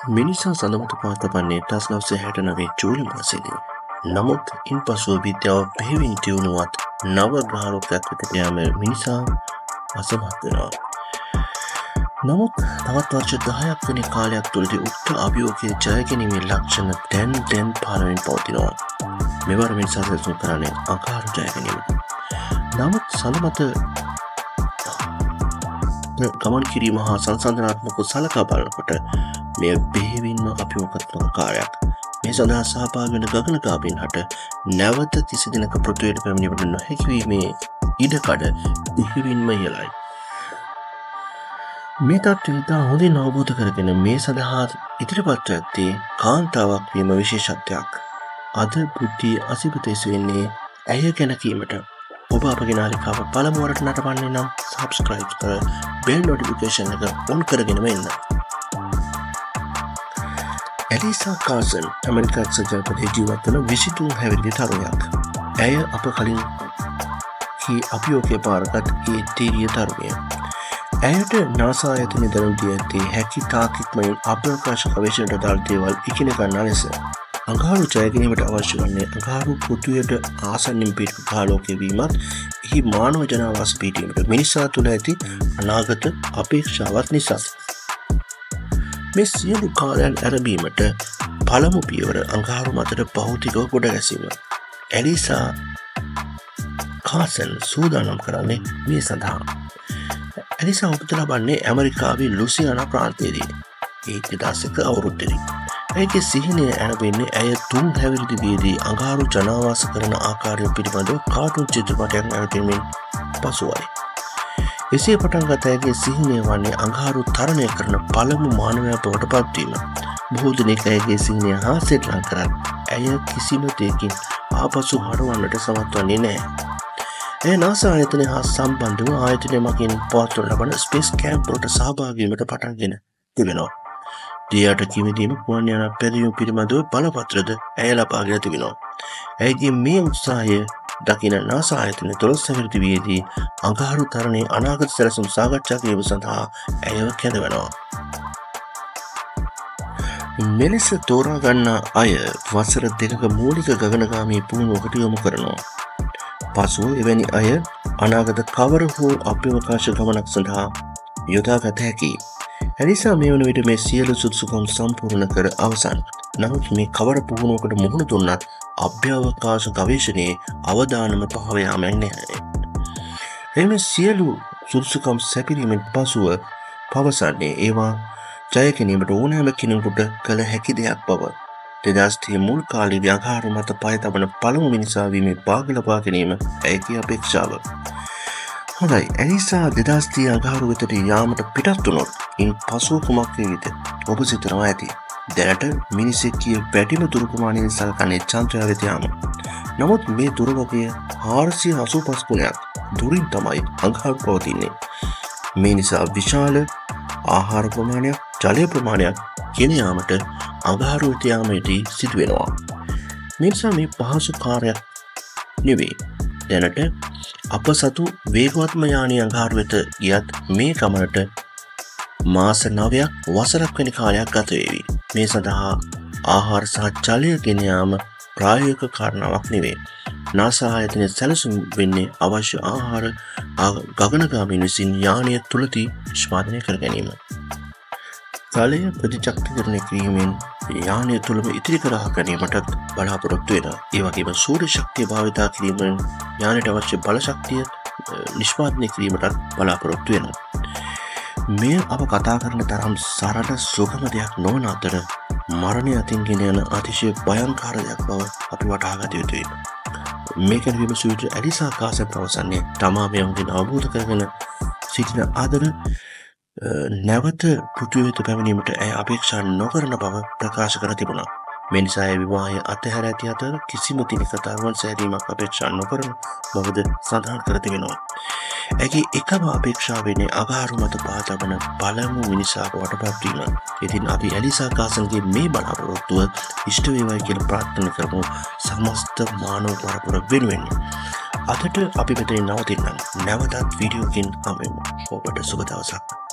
මිනිසා සඳමත පා තබන්නේ 1969 ජූලි මාසයේදී. නමුත් ඉන්පසුව විද්‍යාව බෙහෙවින් දියුණුවත් නව ග්‍රහලෝකයක් වෙතට යාම මිනිසා අසමත් වෙනවා. නමුත් තවත් වර්ෂ 10ක් වැනි කාලයක් තුළදී උක්ත අභියෝගය ජයගැනීමේ ලක්ෂණ දැන් දැන් පහළ වෙමින් පවතිනවා. මෙවර මිනිසා සැලසුම් කරන්නේ අඟහරු ජය ගැනීමට. නමුත් සඳ මත ගමන් කිරීම හා සංසන්දනාත්මකව සලකා බලනකොට මෙය බෙහෙවින්ම අභියෝගාත්මක කාර්යයක්. මේ සඳහා සහභාගී වන ගගනගාමීන් හට නැවත කිසි දිනක පෘථිවියට පැමිණීමට නොහැකි වීමේ ඉඩකඩ බෙහෙවින්ම ඉහළයි. මේ තත්ත්වය ඉතා හොඳින් අවබෝධ කරගෙන මේ සඳහා ඉදිරිපත්ව ඇත්තේ කාන්තාවක් වීම විශේෂත්වයක්. අද බුද්ධියේ අසිපත ඉසුවෙන්නේ ඇය ගැන කීමට. ඔබ අපගේ නාලිකාව පළමු වරට නරඹන්නේ නම් සබ්ස්ක්‍රයිබ් කර බෙල් නොටිෆිකේෂන් එක ඔන් කරගෙනම එන්න. ඇලිසා කාසන් ඇමරිකා එක්සත් ජනපදයේ ජීවත් වන 23 හැවිරිදි තරුණියක්. ඇය අප කලින් කී අභියෝගය භාරගත් ඒ තීරිය තරුණිය. ඇයට නාසා ආයතනය දැනුම් දී ඇත්තේ හැකි තාක් ඉක්මනින් අභ්‍යවකාශ ගවේෂණයට අදාළ දේවල් ඉගෙන ගන්නා ලෙස. අඟහරු ජය ගැනීමට අවශ්‍ය වන්නේ අඟහරු පෘථිවියට ආසන්නයෙන් පිහිටි ග්‍රහලෝකය වීමත් එහි මානව ජනාවාස පිහිටීමට මිනිසා තුළ ඇති අනාගත අපේක්ෂාවත් නිසා. මේ සියලු කාර්යයන් ඇරඹීමට පළමු පියවර අඟහරු මතට භෞතිකව ගොඩ ගැසීම. ඇලිසා කාසන් සූදානම් කරන්නේ මේ සඳහා. ඇලිසා උපත ලබන්නේ ඇමරිකාවේ ලුසියානා ප්‍රාන්තයේදී. ඒ 2001 අවුරුද්දේදී. ඇයගේ සිහිනය ඇරඹෙන්නේ ඇය තුන් හැවිරිදි වියේදී අඟහරු ජනාවාස කරන ආකාරය පිළිබඳව කාටුන් චිත්‍රපටයක් නැරඹීමෙන් පසුවයි. එසේ පටන්ගත් ඇයගේ සිහිනය වන්නේ අඟහරු තරණය කරන පළමු මානවයා බවට පත්වීම. බොහෝ දෙනෙක් ඇයගේ සිහිනය හාස්‍යයට ලං කරත් ඇය කිසිම දෙයකින් ආපසු හරවන්නට සමත් වන්නේ නැහැ. ඇය නාසා ආයතනය හා සම්බන්ධව ආයතනය මගින් පවත්වනු ලබන ස්පේස් කැම්ප් වලට සහභාගී වීමට පටන්ගෙන තිබෙනවා. දිය යට කිමිදීම, ගුවන් යානා පැදවීම පිළිබඳව බලපත්‍රද ඇය ලබාගෙන තිබෙනවා. ඇයගේ මේ උත්සාහය දකින නාසා ආයතනය 12 හැවිරිදි වියේදී අඟහරු තරණයේ අනාගත සැලසුම් සාකච්ඡා කිරීම සඳහා ඇයව කැඳවනවා. මෙලෙස තෝරා ගන්නා අය වසර 2ක මූලික ගගනගාමී පුහුණුවකට යොමු කරනවා. පසුව එවැනි අය අනාගත කවර හෝ අභ්‍යවකාශ ගමනක් සඳහා යොදාගත හැකියි. ඇලිසා මේ වන විට මේ සියලු සුදුසුකම් සම්පූර්ණ කර අවසන්. නමුත් මේ කවර පුහුණුවකට මුහුණ දුන්නත් අභ්‍යවකාශ ගවේෂණයේ අවදානම පහව යාමක් නැහැ. එම සියලු සුදුසුකම් සැපිරීමෙන් පසුව පවසන්නේ ඒවා ජය ගැනීමට ඕනෑම කෙනෙකුට කළ හැකි දෙයක් බව. 2030 මුල් කාලයේ අඟහරු මත පය තබන පළමු මිනිසා වීමේ භාග්‍ය ලබා ගැනීම ඇයගේ අපේක්ෂාව. හොඳයි, ඇලිසා 2030 අඟහරු වෙතට යාමට පිටත් වුණොත් ඉන් පසුව කුමක් වේවිද? ඔබ සිතනවා ඇති. දැනට මිනිසෙක් කිය වැඩිම දුර ප්‍රමාණයෙන් සලකන්නේ චන්ද්‍රයා වෙත යාම. නමුත් මේ දුර වගය 485 ගුණයක් දුරින් තමයි අඟහරු පවතින්නේ. මේ නිසා විශාල ආහාර ප්‍රමාණයක්, ජලය ප්‍රමාණයක් ගෙන යාමට අඟහරු වෙත යාමේදී සිදුවෙනවා. මේ නිසා මේ පහසු කාර්යයක් නෙවෙයි. දැනට අප සතු වේගවත්ම යානය අඟහරු වෙත ගියත් මේ ගමනට මාස 9ක් වසරක් වැනි කාලයක් ගත වේවි. මේ සඳහා ආහාර සහ ජලය ගෙන යාම ප්‍රායෝගික කාරණාවක් නෙවෙයි. නාසා ආයතනය සැලසුම් වෙන්නේ අවශ්‍ය ආහාර ගගනගාමීන් විසින් යානය තුළදී නිෂ්පාදනය කර ගැනීම. ජලය ප්‍රතිචක්‍රීකරණය කිරීමෙන් යානය තුළම ඉතිරි කර ගැනීමටත් බලාපොරොත්තු වෙනවා. ඒ වගේම සූර්ය ශක්තිය භාවිතා කිරීමෙන් යානයට අවශ්‍ය බල ශක්තිය නිෂ්පාදනය කිරීමටත් බලාපොරොත්තු වෙනවා. මෙය අප කතා කරන තරම් සරල සුගම දෙයක් නොවන අතර මරණය අතින් ගෙන යන අතිශය භයංකාර දෙයක් බව අපි වටහා ගත යුතුයි. මේ ගැන විමසූ විට ඇලිසා කාසන් පවසන්නේ තමා මේ හොඳින් අවබෝධ කරගෙන සිටින අතර නැවත පෘථිවිය වෙත පැමිණීමට ඇය අපේක්ෂා නොකරන බව ප්‍රකාශ කර තිබුණා. මේ නිසා ඇය විවාහය අතහැර ඇති අතර කිසිම දිනක දරුවන් සෑදීමක් අපේක්ෂා නොකරන බවද සඳහන් කර තිබෙනවා. ඇගේ එකම අපේක්ෂාව වෙන්නේ අඟහරු මත පා තබන පළමු මිනිසා බවට පත්වීම. ඉතින් අපි ඇලිසා කාසන්ගේ මේ බලාපොරොත්තුව ඉෂ්ට වේවායි කියලා ප්‍රාර්ථනා කරමු සමස්ත මානව පරපුර වෙනුවෙන්. අදට අපි මෙතනින් නවතින්නම්. නැවතත් වීඩියෝකින් හමු වෙමු. ඔබට සුබ දවසක්.